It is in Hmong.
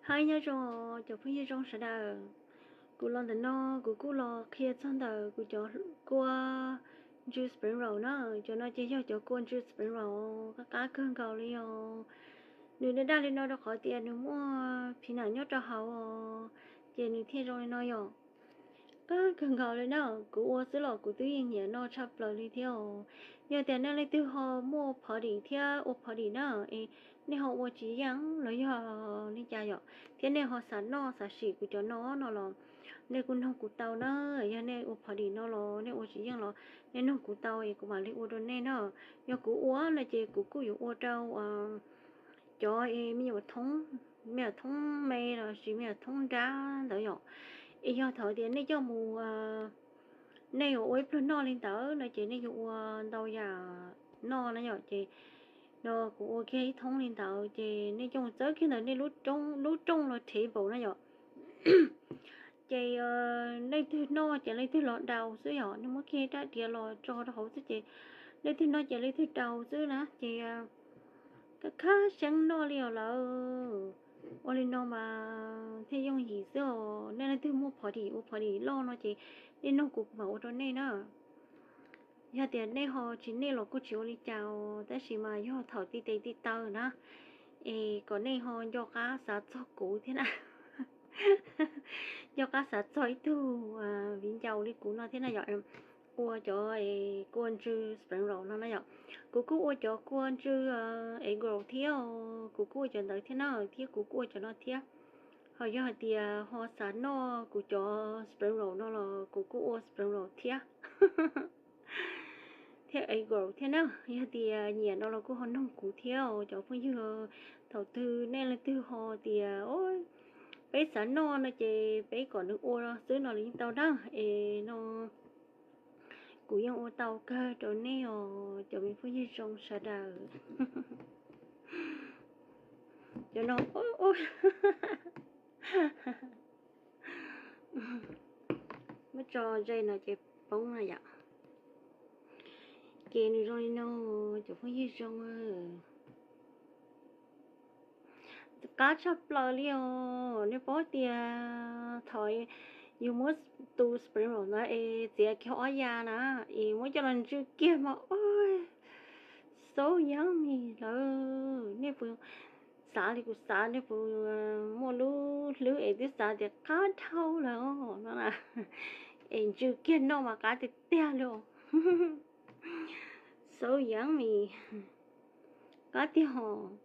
Hais nyob zoo cov phooj ywg zoo sawv daws. Kuv los ntawm no kuv kuj los qhia txog ntawm kuv cov kua ntsw spring roll na. Cov no ces yog cov kua ntsw spring roll qab qab kawg nkaus li os. Nws daj daj li no rau qhov tias nws muaj phim nyuj nyob rau hauv os, ces nws thiaj zoo li no yom. Qab kawg nkaus li na, kuv ua xwb los kuv twb yeej nyiam noj tshaj plaws li thiab os. Yog tias nej leej twg ho muaj phov dim thiab ua phov dim na, es nej ho ua tsis yeej los yog li cas yom, thiab nej ho xav noj xav sim kuv cov no no los nej kuj noog kuv tau na. Yog nej ua phov dim no los nej ua tsis yeej los nej noog kuv tau es kuv mam li ua rau nej na. Yog kuv ua no ces kuv kuj yuav ua rau cov me nyuam thoob, me nyuam thoob me los sis me nyuam thoob nrab ntawd yom. Es yog thaum tias nej coj mus, nej yuav ua ib pluag noj li ntawd no ces nej yuav ua ntau yam noj na yom. Ces no kuv ua kiag ib thoob li ntawd ces nej coj mus txawb kiag ntawm nej lub rooj los table na yom. Ces leej twg noj ces leej twg los daus xwb yom, nej muab kiag rab diav los tso rau hauv xwb ces leej twg noj ces leej twg daus xwb na. Ces khab khab seeb noj li os lawm. Ua li no mas thiaj yooj yim xwb os. Nej leej twg muaj phov dim ua phov dim loj no ces nej noog kuv kuv mam ua rau nej na. Yog tias nej ho tsis nej los kuj tsis ua li cas os, tab sis mas yog thaum tib tes tib taw na, es kom nej ho nco qab xav txog kuv thiab na. Nco qab xav txog ib tug viv ncaus li kuv no thiab na yom. Ua cov kua ntsw spring roll no na yom. Kuv kuj ua cov kua ntsw egg roll thiab, kuv kuj ua cov ntawd thiab na, thiab kuv kuj ua cov no thiab. Ho yog hais tias ho xav noj kuv cov spring roll no los kuv kuj ua spring roll thiab, thiab egg roll thiab na. Yog tias nyiam no los kuj ho noog kuv thiab os cov phooj ywg. Thaum twg nej leej twg ho tias peb xav noj no ces peb kom nws ua xwb no los yeej tau na. Es no kuv yeej ua tau kawg rau nej os cov me phooj ywg zoo sawv daws. Cov no muab tso ze no ces poob na yom. Ces nws zoo li no, cov phooj ywg zoo. Qab tshaj plaws li os. Nej paub tias thaum yus muab tus spring roll ntawd es txiav kiag ob ya na, es muab coj los ntsw kiag mas, so yummy lawm. Nej puas xav li kuv xav, nej puas muaj lub hlwb es twb xav tias qab dhau lawm no na, es ntsw kiag noj mas qab tiag tiag li. So yummy, qab tiag hos.